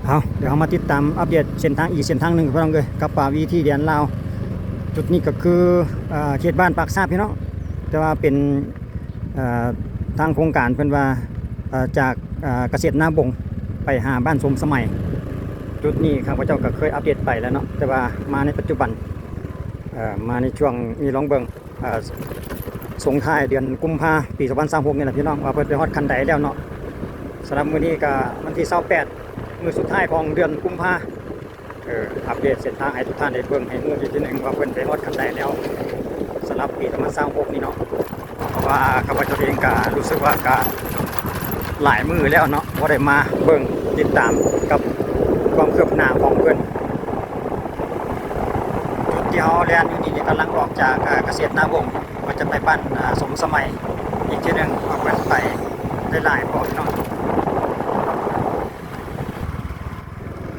ເອົາ ດຽວເຮົາມາຕິດຕາມອັບເດດເສັ້ນທາງອີກເສັ້ນທາງໜຶ່ງ ພີ່ນ້ອງເອີຍ ກັບປ່າວີທີແດນລາວ. ຈຸດນີ້ກໍຄື ເອີ ເຂດບ້ານປາກຊາບ ພີ່ນ້ອງ, ແຕ່ວ່າເປັນ ເອີ ທາງໂຄງການເພິ່ນວ່າ ເອີ ຈາກ ເອີ ກະເສດນາບົງໄປຫາບ້ານສົມສະໄໝ. ຈຸດນີ້ຂ້າພະເຈົ້າກໍເຄີຍອັບເດດໄປແລ້ວເນາະ, ແຕ່ວ່າມາໃນປັດຈຸບັນ ເອີ ມາໃນຊ່ວງນີ້ ລອງເບິ່ງ ເອີ ສົ່ງທ້າຍເດືອນກຸມພາ ປີສອງພັນຊາວຫົກນີ້ແຫຼະ ພີ່ນ້ອງ, ວ່າເພິ່ນໄປຮອດຂັ້ນໃດແລ້ວເນາະ. ສຳລັບມື້ນີ້ກໍວັນທີຊາວແປດ ມື້ສຸດທ້າຍຂອງເດືອນກຸມພາ. ເອີ ອັບເດດເສັ້ນທາງໃຫ້ທຸກທ່ານໄດ້ເບິ່ງ ໃຫ້ຮູ້ອີກທີໜຶ່ງວ່າເພິ່ນໄປຮອດຂັ້ນໃດແລ້ວ ສຳລັບປີສອງພັນຊາວຫົກນີ້ເນາະ. ເພາະວ່າຂ້າພະເຈົ້າເອງກໍຮູ້ສຶກວ່າກໍຫຼາຍມື້ແລ້ວເນາະ ບໍ່ໄດ້ມາເບິ່ງຕິດຕາມກັບຄວາມຄືບໜ້າຂອງເພິ່ນ. ຈຸດທີ່ເຮົາແລ່ນຢູ່ນີ້ ກຳລັງອອກຈາກ ເອີ ກະເສດນາບົງ ວ່າຈະໄປບ້ານ ເອີ ສົມສະໄໝອີກເທື່ອໜຶ່ງ ວ່າເພິ່ນໄປໄດ້ຫຼາຍບໍ່ເນາະ.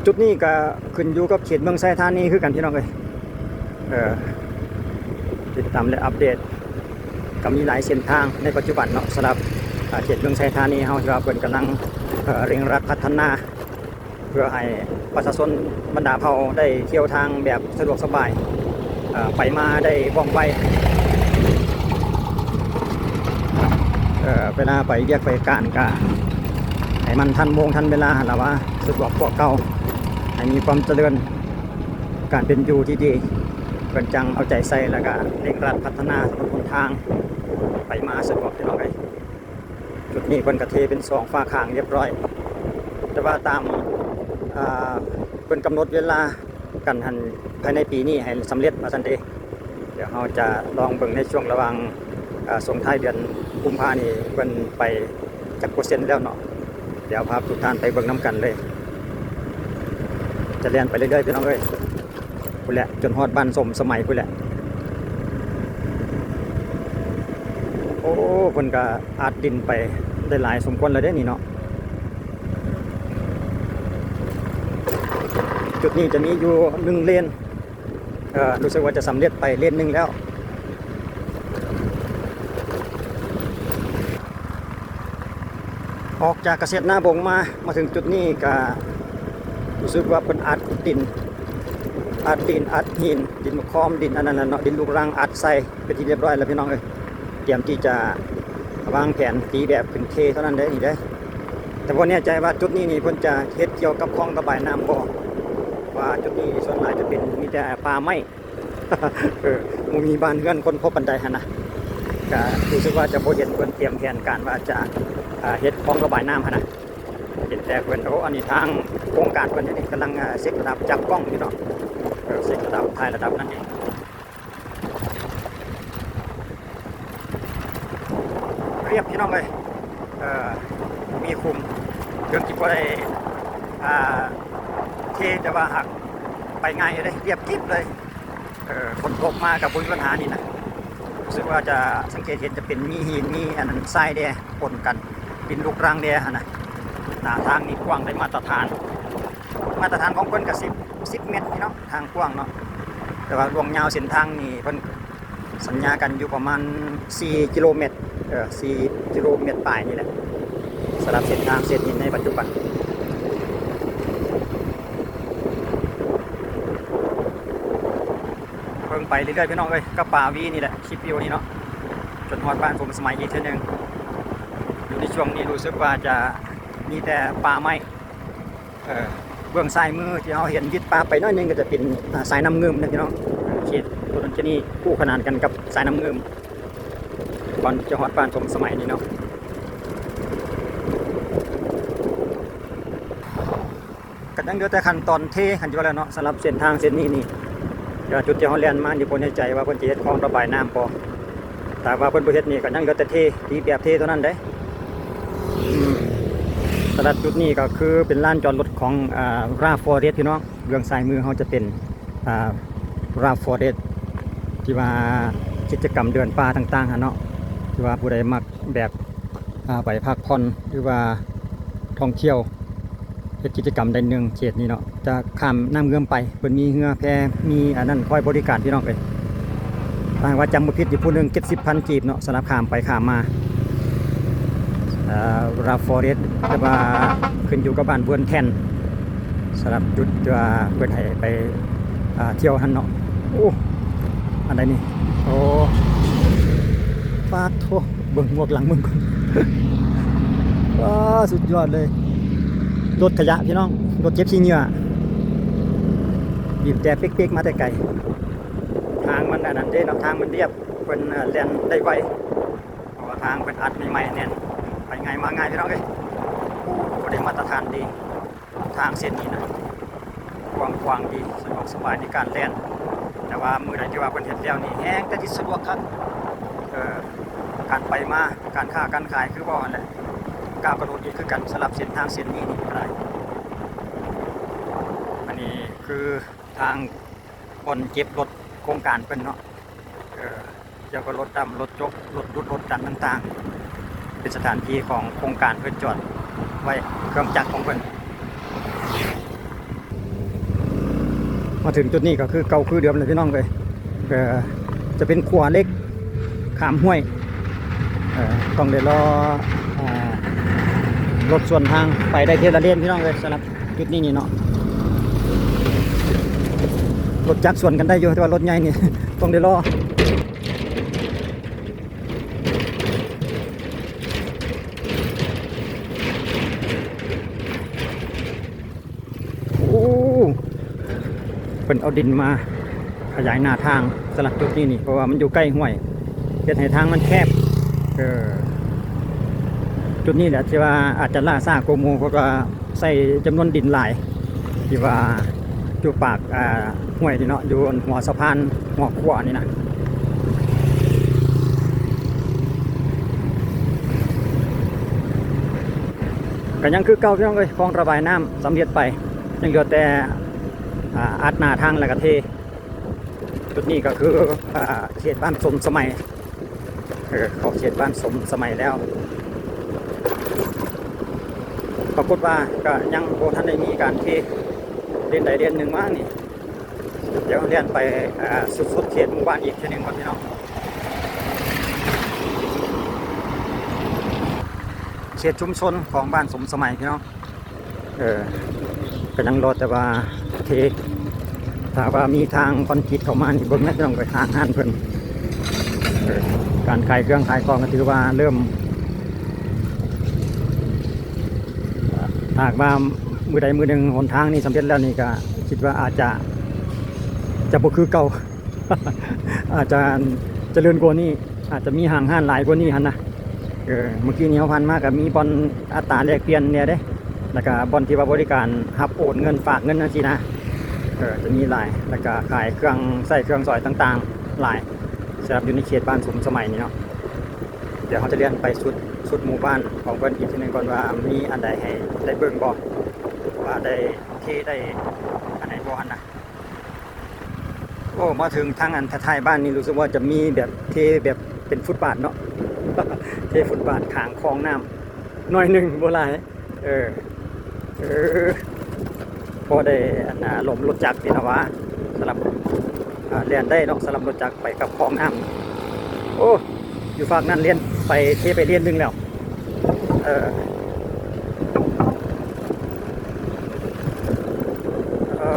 ຈຸດນີ້ກໍຂຶ້ນຢູ່ກັບເຂດເມືອງໄຊທານີຄືກັນ ພີ່ນ້ອງເອີຍ. ເອີ ຕິດຕາມ ແລະ ອັບເດດ ກໍມີຫຼາຍເສັ້ນທາງໃນປັດຈຸບັນເນາະ ສຳລັບ ເອີ ເຂດເມືອງໄຊທານີເຮົາ ທີ່ວ່າເພິ່ນກຳລັງ ເອີ ເລັ່ງລັດພັດທະນາ ເພື່ອໃຫ້ປະຊາຊົນບັນດາເຜົ່າໄດ້ທ່ຽວທາງແບບສະດວກສະບາຍ ເອີ ໄປມາໄດ້ວ່ອງໄວ. ເອີ ເວລາໄປວຽກໄປການກະໃຫ້ມັນທັນໂມງທັນເວລາຫັ້ນລະວ່າ ສະດວກກວ່າເກົ່າ ໃຫ້ມີຄວາມຈະເລີນການເປັນຢູ່ທີ່ດີ. ເພິ່ນຈັ່ງເອົາໃຈໃສ່ ແລ້ວກະເລັ່ງລັດພັດທະນາຖະໜົນຫົນທາງ ໄປມາສະດວກ ພີ່ນ້ອງເອີຍ. ຈຸດນີ້ເພິ່ນກະເທເປັນສອງຝາຂ້າງຮຽບຮ້ອຍ ແຕ່ວ່າຕາມ ເອີ ເພິ່ນກຳນົດເວລາກັນຫັ້ນ ພາຍໃນປີນີ້ໃຫ້ສຳເລັດວ່າຊັ້ນເດ. ດຽວເຮົາຈະລອງເບິ່ງໃນຊ່ວງລະຫວ່າງ ເອີ ສົ່ງທ້າຍເດືອນກຸມພານີ້ ເພິ່ນໄປຈັກເປີເຊັນແລ້ວເນາະ. ດຽວພາທຸກທ່ານໄປເບິ່ງນຳກັນເລີຍ. ຈະແລ່ນໄປເລື້ອຍໆ ພີ່ນ້ອງເອີຍ. ພຸ້ນແຫຼະ ຈົນຮອດບ້ານສົມສະໄໝພຸ້ນແຫຼະ. ໂອ້ ເພິ່ນກະອັດດິນໄປໄດ້ຫຼາຍສົມຄວນແລ້ວເດ້ນີ້ເນາະ. ຈຸດນີ້ຈະມີຢູ່ໜຶ່ງເລນ ເອີ ຮູ້ສຶກວ່າຈະສຳເລັດໄປເລນໜຶ່ງແລ້ວ. ອອກຈາກກະເສດນາບົງມາ ມາເຖິງຈຸດນີ້ກະຮູ້ສຶກວ່າເພິ່ນອັດດິນ ອັດດິນ ອັດຫີນ ດິນໝາກຄອມ ດິນອັນນັ້ນແຫຼະເນາະ ດິນລູກລັງ ອັດໃສ່ເປັນທີ່ຮຽບຮ້ອຍແລ້ວ ພີ່ນ້ອງເອີຍ. ຕຽມທີ່ຈະວາງແຜນຕີແບບຂຶ້ນເທເທົ່ານັ້ນເດ້ນີ້ເດ້. ແຕ່ບໍ່ແນ່ໃຈວ່າຈຸດນີ້ນີ້ເພິ່ນຈະເຮັດກ່ຽວກັບຄອງລະບາຍນ້ຳບໍ່ ວ່າຈຸດນີ້ສ່ວນຫຼາຍຈະເປັນ ມີແຕ່ປ່າໄມ້ ເອີ ບໍ່ມີບ້ານເຮືອນຄົນພົບປານໃດຫັ້ນນະ. ກະຮູ້ສຶກວ່າຈະບໍ່ເຫັນເພິ່ນຕຽມແຜນການວ່າຈະ ອ່າ ເຮັດຄອງລະບາຍນ້ຳຫັ້ນນະ. ເຫັນແຕ່ເພິ່ນ ໂອ້ ອັນນີ້ທາງໂຄງການເພິ່ນນີ້ກຳລັງ ອ່າ ເຊັກລະດັບ ຈັບກ້ອງຢູ່ເນາະ ເອີ ເຊັກລະດັບ ຖ່າຍລະດັບນັ້ນເອງ. ຮຽບ ພີ່ນ້ອງເອີຍ ເອີ ບໍ່ມີຂຸມ ເຖິງຊິບໍ່ໄດ້ ອ່າ ເທ ແຕ່ວ່າຫາກໄປງ່າຍຢູ່ເດ້ ຮຽບກິບເລີຍ. ເອີ ຝົນຕົກມາກໍບໍ່ມີບັນຫານີ້ນະ. ຮູ້ສຶກວ່າຈະສັງເກດເຫັນຈະເປັນມີຫີນ ມີອັນນັ້ນຊາຍແດ່ປົນກັນ ດິນລູກລັງແດ່ຫັ້ນນະ. ໜ້າທາງນີ້ກວ້າງໄດ້ມາດຕະຖານ ມາດຕະຖານຂອງເພິ່ນກໍສິບ ສິບແມັດ ພີ່ນ້ອງ ທາງກວ້າງເນາະ. ແຕ່ວ່າລວງຍາວເສັ້ນທາງນີ້ເພິ່ນສັນຍາກັນຢູ່ປະມານສີ່ກິໂລແມັດ ເອີ ສີ່ກິໂລແມັດປາຍນີ້ແຫຼະ ສຳລັບເສັ້ນທາງເສດຫີນໃນປັດຈຸບັນ. ເບິ່ງໄປເລື້ອຍໆ ພີ່ນ້ອງເອີຍ ກັບປ່າວີນີ້ແຫຼະ ຄລິບວິວນີ້ເນາະ ຈົນຮອດບ້ານສົມສະໄໝອີກເທື່ອໜຶ່ງ. ຢູ່ໃນຊ່ວງນີ້ຮູ້ສຶກວ່າຈະມີແຕ່ປ່າໄມ້ ເອີ ເບື້ອງຊ້າຍມືທີ່ເຮົາເຫັນວິດປາໄປໜ້ອຍໜຶ່ງ ກໍຈະເປັນ ອາ ສາຍນ້ຳງື່ມນະ ພີ່ນ້ອງ. ເຂດຕົວນັ້ນຈະນີ້ຄູ່ຂະໜານກັນກັບສາຍນ້ຳງື່ມ ກ່ອນຈະຮອດບ້ານສົມສະໄໝນີ້ເນາະ. ກໍຍັງເຫຼືອແຕ່ຂັ້ນຕອນເທ ຄັນຊິວ່າແລ້ວເນາະ ສຳລັບເສັ້ນທາງເສັ້ນນີ້ນີ້ ແຕ່ວ່າຈຸດທີ່ເຮົາແລ່ນມານີ້ ບໍ່ແນ່ໃຈວ່າເພິ່ນຈະເຮັດຄອງລະບາຍນ້ຳບໍ່. ຖ້າວ່າເພິ່ນບໍ່ເຮັດນີ້ ກໍຍັງເຫຼືອແຕ່ເທ ຕີແບບເທເທົ່ານັ້ນເດ້. ອືມ ສຳລັບຈຸດນີ້ກໍຄືເປັນລານຈອດລົດຂອງ ອາ Ralph Forest ພີ່ນ້ອງ. ເບື້ອງຊ້າຍມືເຮົາຈະເປັນ ອາ Ralph Forest ທີ່ວ່າກິດຈະກຳເດີນປ່າຕ່າງໆຫັ້ນເນາະ ທີ່ວ່າຜູ້ໃດມັກແບບ ອາ ໄປພັກຜ່ອນ ຫຼືວ່າທ່ອງທ່ຽວ ເຮັດກິດຈະກຳໄດ້ໜຶ່ງເຂດນີ້ເນາະ. ຈະຂ້າມນ້ຳເງື່ອມໄປ ເພິ່ນມີເຮືອແພ ມີອັນນັ້ນຄອຍບໍລິການ ພີ່ນ້ອງເອີຍ. ຖ້າຫາກວ່າຈຳບໍ່ຜິດ ຢູ່ຜູ້ໜຶ່ງເຈັດສິບພັນກີບເນາະ ສຳລັບຂ້າມໄປຂ້າມມາ ເອີ Ralph Forest ແຕ່ວ່າຂຶ້ນຢູ່ກັບບ້ານເວີນແທ່ນ ສຳລັບຈຸດທີ່ວ່າເພິ່ນໃຫ້ໄປ ອ່າ ທ່ຽວຫັ້ນເນາະ. ໂອ້ ອັນໃດນີ້? ໂອ້ ປາດໂທ້ ເບິ່ງໝວກຫຼັງເບິ່ງກ່ອນ. ວ້າ ສຸດຍອດເລີຍ. ລົດຂະຫຍະພີ່ນ້ອງ, ລົດເກັບຂີ້ເຫຍື້ອ ບີບແຕ່ເປັກໆ ມາແຕ່ໄກ. ທາງມັນອັນນັ້ນເດ້ເນາະ, ທາງມັນລຽບ, ເພິ່ນ ເອີ ແລ່ນໄດ້ໄວ ເພາະວ່າທາງເພິ່ນອັດໃໝ່ໆ ແໜ້ນ, ໄປງ່າຍມາງ່າຍ ພີ່ນ້ອງເອີຍ. ໂອ້ ໄດ້ມາດຕະຖານດີ. ທາງເສັ້ນນີ້ນະ ກວ້າງຂວາງດີ, ສະດວກສະບາຍໃນການແລ່ນ. ແຕ່ວ່າມື້ໃດທີ່ວ່າເພິ່ນເຮັດແລ້ວນີ້ ແຮງແຕ່ຊິສະດວກຄັກ. ເອີ ການໄປມາ, ການຄ້າການຂາຍ ຄືເວົ້າຫັ້ນແຫຼະ, ກ້າວກະໂດດດີຄືກັນ ສຳລັບເສັ້ນທາງເສັ້ນນີ້ນີ້ກໍໄດ້. ອັນນີ້ຄືທາງບ່ອນເກັບລົດໂຄງການເພິ່ນເນາະ. ເອີ ກ່ຽວກັບລົດດຳ, ລົດຈົກ, ລົດດຸດ, ລົດດັນຕ່າງໆ, ເປັນສະຖານທີ່ຂອງໂຄງການເພິ່ນຈອດໄວ້ເຄື່ອງຈັກຂອງເພິ່ນ. ມາເຖິງຈຸດນີ້ກໍຄືເກົ່າຄືເດີມແຫຼະ ພີ່ນ້ອງເອີຍ. ເອີ ຈະເປັນຂົວເຫຼັກຂ້າມຫ້ວຍ, ເອີ ຕ້ອງໄດ້ລໍ ອ່າ ລົດສວນທາງໄປໄດ້ເທື່ອລະເລນ ພີ່ນ້ອງເອີຍ. ສຳລັບ ຈຸດນີ້ນີ້ເນາະ, ລົດຈັກສວນກັນໄດ້ຢູ່, ແຕ່ວ່າລົດໃຫຍ່ນີ້ຕ້ອງໄດ້ລໍ. ໂອ້ ເພິ່ນເອົາດິນມາຂະຫຍາຍໜ້າທາງສຳລັບຈຸດນີ້ນີ້ ເພາະວ່າມັນຢູ່ໃກ້ຫ້ວຍ ເຮັດໃຫ້ທາງມັນແຄບ. ເອີ ຈຸດນີ້ແຫຼະທີ່ວ່າອາດຈະລ້າຊ້າກວ່າໝູ່ ເພາະວ່າ ໃຊ້ຈຳນວນດິນຫຼາຍ ທີ່ວ່າຢູ່ປາກ ອ່າ ຫ້ວຍນີ້ເນາະ, ຢູ່ຫົວສະພານຫົວຂົວນີ້ນະ. ກໍຍັງຄືເກົ່າ ພີ່ນ້ອງເອີຍ, ຄອງລະບາຍນ້ຳສຳເລັດໄປ, ຍັງເຫຼືອແຕ່ ອ່າ ອັດໜ້າທາງແລ້ວກໍເທ. ຈຸດນີ້ກໍຄື ອ່າ ເຂດບ້ານສົມສະໄໝ, ເອີ ເຂົ້າເຂດບ້ານສົມສະໄໝແລ້ວ. ປາກົດວ່າກໍຍັງບໍ່ທັນໄດ້ມີການເທເລນໃດເລນໜຶ່ງມານີ້. ດຽວເຮົາແລ່ນໄປ ອ່າ ສຸດໆເຂດໝູ່ບ້ານອີກເທື່ອໜຶ່ງກ່ອນ ພີ່ນ້ອງ. ເຂດຊຸມຊົນຂອງບ້ານສົມສະໄໝ ພີ່ນ້ອງ. ເອີ ກໍຍັງລໍແຕ່ວ່າເທ, ຖ້າວ່າມີທາງຄອນກຣີດເຂົ້າມານີ້ ເບິ່ງແລ້ວຕ້ອງໄປທາງຮ້ານເພິ່ນ. ເອີ ການຂາຍເຄື່ອງຂາຍຂອງກໍຖືວ່າເລີ່ມ, ຖ້າຫາກວ່າມື້ໃດມື້ໜຶ່ງຫົນທາງນີ້ສຳເລັດແລ້ວນີ້ ກໍຄິດວ່າອາດຈະ, ຈະບໍ່ຄືເກົ່າ. ອາດຈະຈະເລີນກວ່ານີ້, ອາດຈະມີຫ້າງຮ້ານຫຼາຍກວ່ານີ້ຫັ້ນນະ. ເອີ ມື້ກີ້ນີ້ເຮົາຜ່ານມາກໍມີບ່ອນອັດຕາແລກປ່ຽນແດ່ເດ້, ແລ້ວກໍບ່ອນທີ່ວ່າບໍລິການຮັບໂອນເງິນ, ຝາກເງິນຈັ່ງຊີ້ນະ. ເອີ ຈະມີຫຼາຍ, ແລ້ວກໍຂາຍເຄື່ອງໃຊ້ເຄື່ອງສອຍຕ່າງໆຫຼາຍ, ສຳລັບຢູ່ໃນເຂດບ້ານສົມສະໄໝນີ້ເນາະ. ດຽວເຮົາຈະລຽນໄປສຸດ, ສຸດໝູ່ບ້ານຂອງເພິ່ນອີກເທື່ອໜຶ່ງກ່ອນ ວ່າມີອັນໃດໃຫ້ໄດ້ເບິ່ງບໍ່, ວ່າໄດ້ເທໄດ້ອັນໃດບໍ່ຫັ້ນນະ. ໂອ້ ມາເຖິງທາງອັນທ້າຍໆບ້ານນີ້ ຮູ້ສຶກວ່າຈະມີແບບເທແບບເປັນຟຸດບາດເນາະ, ເທຟຸດບາດຂ້າງຄອງນ້ຳໜ້ອຍໜຶ່ງ ບໍ່ຫຼາຍ. ເອີ ເອີ ພໍໄດ້ອັນນ່າ ລົມລົດຈັກນີ້ນະວ່າ ສຳລັບ ອ່າ ແລ່ນໄດ້ເນາະ, ສຳລັບລົດຈັກໄປກັບຄອງນ້ຳ. ໂອ້ ຢູ່ຟາກນັ້ນເລນໄປ ເທໄປເລນໜຶ່ງແລ້ວ. ເອີ ເອີ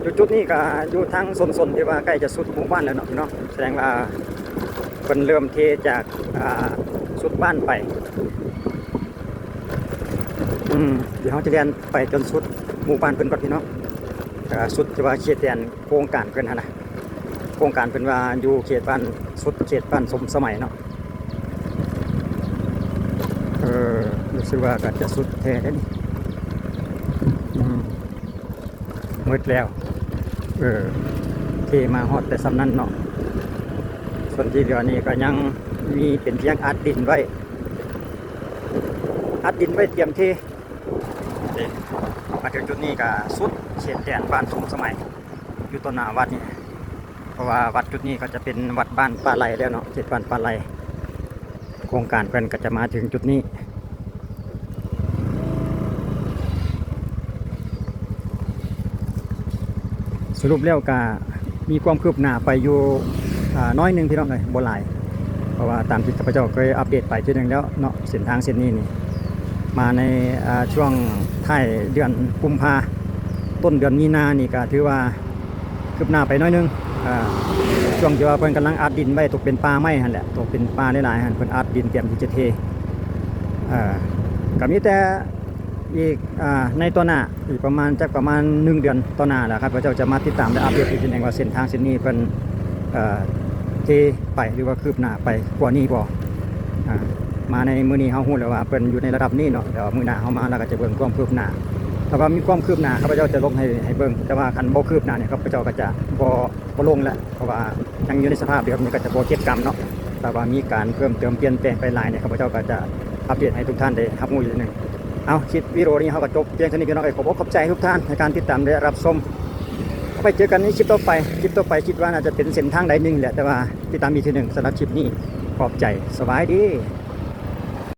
ຢູ່ຈຸດນີ້ກໍຢູ່ທາງໂຊນໆ ທີ່ວ່າໃກ້ຈະສຸດໝູ່ບ້ານແລ້ວເນາະ ເນາະ, ສະແດງວ່າເພິ່ນເລີ່ມເທຈາກ ອ່າ ສຸດບ້ານໄປ. ອືມ ດຽວເຮົາຈະແລ່ນໄປຈົນສຸດໝູ່ບ້ານເພິ່ນກ່ອນ ພີ່ນ້ອງ, ເອີ ສຸດທີ່ວ່າເຂດແດນ ໂຄງການເພິ່ນຫັ້ນນະ, ໂຄງການເພິ່ນວ່າຢູ່ເຂດບ້ານ ສຸດເຂດບ້ານສົມສະໄໝເນາະ. ເອີ ຮູ້ສຶກວ່າກໍຈະສຸດແທ້ເດ້ນີ້. ອືມ ໝົດແລ້ວ. ເອີ ເທມາຮອດແຕ່ສ່ຳນັ້ນເນາະ, ສ່ວນທີ່ເຫຼືອນີ້ກໍຍັງມີເປັນພຽງອັດດິນໄວ້, ອັດດິນໄວ້ຕຽມເທ. ນີ້ ມາເຖິງຈຸດນີ້ກໍສຸດເຂດແດນບ້ານສົມສະໄໝ ຢູ່ຕໍ່ໜ້າວັດນີ້, ເພາະວ່າວັດຈຸດນີ້ກໍຈະເປັນວັດບ້ານປ່າໄລ່ແລ້ວເນາະ, ເຂດບ້ານປ່າໄລ່. ໂຄງການເພິ່ນກໍຈະມາເຖິງຈຸດນີ້. ສະຫຼຸບແລ້ວກະມີຄວາມຄືບໜ້າໄປຢູ່ ອາ ໜ້ອຍໜຶ່ງ ພີ່ນ້ອງເອີຍ, ບໍ່ຫຼາຍ, ເພາະວ່າຕາມທີ່ຂ້າພະເຈົ້າເຄີຍອັບເດດໄປເທື່ອໜຶ່ງແລ້ວເນາະ, ເສັ້ນທາງເສັ້ນນີ້ນີ້ ມາໃນ ອາ ຊ່ວງ ທ້າຍເດືອນກຸມພາ ຕົ້ນເດືອນມີນານີ້ກໍຖືວ່າຄືບໜ້າໄປໜ້ອຍໜຶ່ງ. ເອີ ຊ່ວງທີ່ວ່າເພິ່ນກຳລັງອັດດິນໄວ້ ຕົກເປັນປ່າໄມ້ຫັ້ນແຫຼະ ຕົກເປັນປ່າຫຼາຍໆຫັ້ນ ເພິ່ນອັດດິນຕຽມທີ່ຈະເທ. ເອີ ກໍມີແຕ່ ອີກ ອາ ໃນຕໍ່ໜ້າ ອີກປະມານ ຈັກປະມານໜຶ່ງເດືອນຕໍ່ໜ້າແລ້ວ ຂ້າພະເຈົ້າຈະມາຕິດຕາມ ແລະ ອັບເດດອີກທີໜຶ່ງວ່າເສັ້ນທາງເສັ້ນນີ້ເພິ່ນ ເອີ ເທໄປ ຫຼືວ່າຄືບໜ້າໄປກວ່ານີ້ບໍ່. ອາ ມາໃນມື້ນີ້ເຮົາຮູ້ແລ້ວວ່າເພິ່ນຢູ່ໃນລະດັບນີ້ເນາະ, ແຕ່ວ່າມື້ໜ້າເຮົາມາ ເຮົາກໍຈະເບິ່ງຄວາມຄືບໜ້າ. ຖ້າວ່າມີຄວາມຄືບໜ້າ ຂ້າພະເຈົ້າຈະລົງໃຫ້ ໃຫ້ເບິ່ງ, ແຕ່ວ່າຄັນບໍ່ຄືບໜ້ານີ້ ຂ້າພະເຈົ້າກໍຈະບໍ່ ບໍ່ລົງແລ້ວ ເພາະວ່າຍັງຢູ່ໃນສະພາບເດີມນີ້ ກໍຈະບໍ່ເກັບກຳເນາະ. ຖ້າວ່າມີການເພີ່ມເຕີມປ່ຽນແປງໄປຫຼາຍນີ້ ຂ້າພະເຈົ້າກໍຈະອັບເດດໃຫ້ທຸກທ່ານໄດ້ຮັບຮູ້ອີກເທື່ອໜຶ່ງ. ເອົາ ຄລິບວິດີໂອນີ້ເຮົາກໍຈົບພຽງເທົ່ານີ້ ພີ່ນ້ອງເອີຍ. ຂໍຂອບອົກຂອບໃຈທຸກທ່ານໃນການຕິດຕາມ ແລະ ຮັບຊົມ. ເອົາ ໄປເຈີກັນໃນຄລິບຕໍ່ໄປ. ຄລິບຕໍ່ໄປຄິດວ່າໜ້າຈະເປັນເສັ້ນທາງໃດໜຶ່ງແຫຼະ, ແຕ່ວ່າຕິດຕາມອີກເທື່ອໜຶ່ງ. ສຳລັບຄລິບນີ້ ຂອບໃຈ. ສະບາຍດີ.